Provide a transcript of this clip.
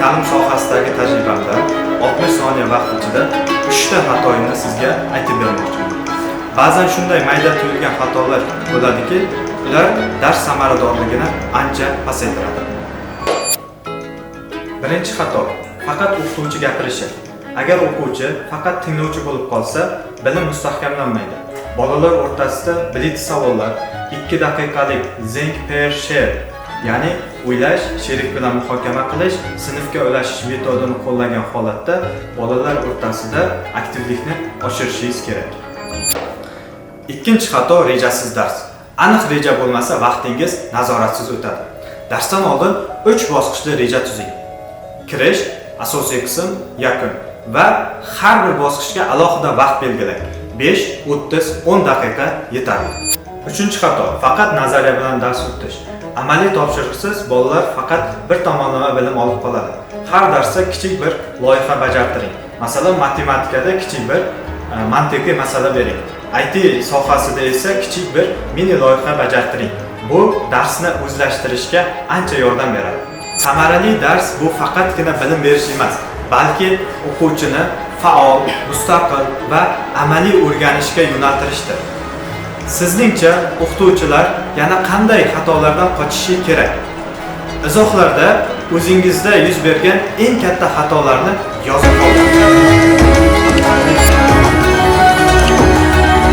Ta'lim sohasidagi tajribamda 60 soniya vaqt ichida 3 ta xatoyimni sizga aytib bermoqchiman. Ba'zan shunday mayda tuyulgan xatolar bo'ladiki, ular dars samaradorligini ancha pasaytiradi. Birinchi xato: faqat o'qituvchi gapirishi. Agar o'quvchi faqat tinglovchi bo'lib qolsa, bilim mustahkamlanmaydi. Bolalar o'rtasida blitz savollar, 2 daqiqalik think pair share, ya'ni o'ylash, sherik bilan muhokama qilish, sinfga ulashish metodini qo'llagan holatda bolalar o'rtasida aktivlikni oshirishingiz kerak. Ikkinchi xato: rejasiz dars. Aniq reja bo'lmasa, vaqtingiz nazoratsiz o'tadi. Darsdan oldin 3 bosqichli reja tuzing. Kirish, asosiy qism, yakun va har bir bosqichga alohida vaqt belgilang. 5, 30, 10 daqiqa yetarli. Uchinchi xato: faqat nazariya bilan dars o'tish. Amaliy topshiriqsiz bolalar faqat bir tomonlama bilim olib qoladi. Har darsda kichik bir loyiha bajartiring. Masalan, matematikada kichik bir mantiqiy masala bering. IT sohasida esa kichik bir mini loyiha bajartiring. Bu darsni o'zlashtirishga ancha yordam beradi. Samarali dars bu faqatgina bilim berish emas, balki o'quvchini faol, mustaqil va amaliy o'rganishga yo'naltirishdir. Sizningcha, o'qituvchilar yana qanday xatolardan qochishi kerak? Izohlarda o'zingizda yuz bergan eng katta xatolarni yozib qoldiring.